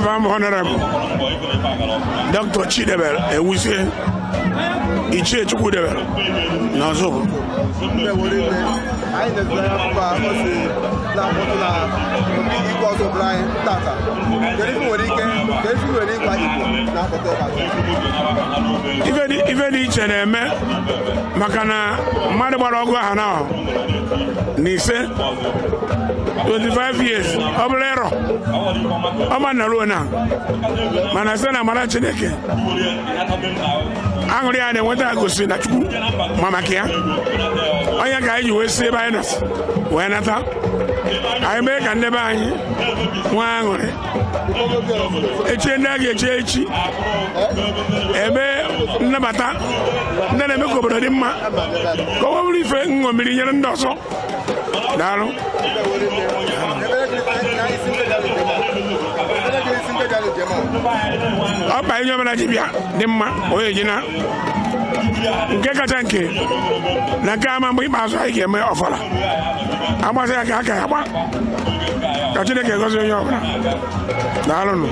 Afam Honorable Dr. Chidebere Ewuzie Ichie Chukwudebere n'Ọzụbụ. Anyị na-ezere akụkọ a o si na-akpọtụ na obi igwe Ọzụbụlụ anyị tata. Kedu ife nwere ike kedu ife nwere ịgwa Igbo na-akpọtụ ebe a? Ife dị iche na-eme maka na mmadụ gbara ọgụ aha na 5 25 years ọ bụla ịrọ ọ ma nọrọ na mana site na amara Chineke aṅụrị a na-enweta gosi na Chukwu ma maka ya onye ka anyị ji wee si ebe anyị nọ wee nata anyị mee ka ndị be anyị nwee aṅụrị echie ndị a ga-echi echi eme nnabata ndị na-eme ka obodo dị mma ka ọ bụrụ ife nṅomiri nyere ndị ọzọ. Daalụ. Ọkpa ihe ọbụla ji bịa dị mma onye ji na nke kacha nke na nke ama mgbe ikpeazụ anyị ga-eme ọfala agbasị ya ka aka ya gba ka Chineke gọzie onye ọbụla. Daalụnụ.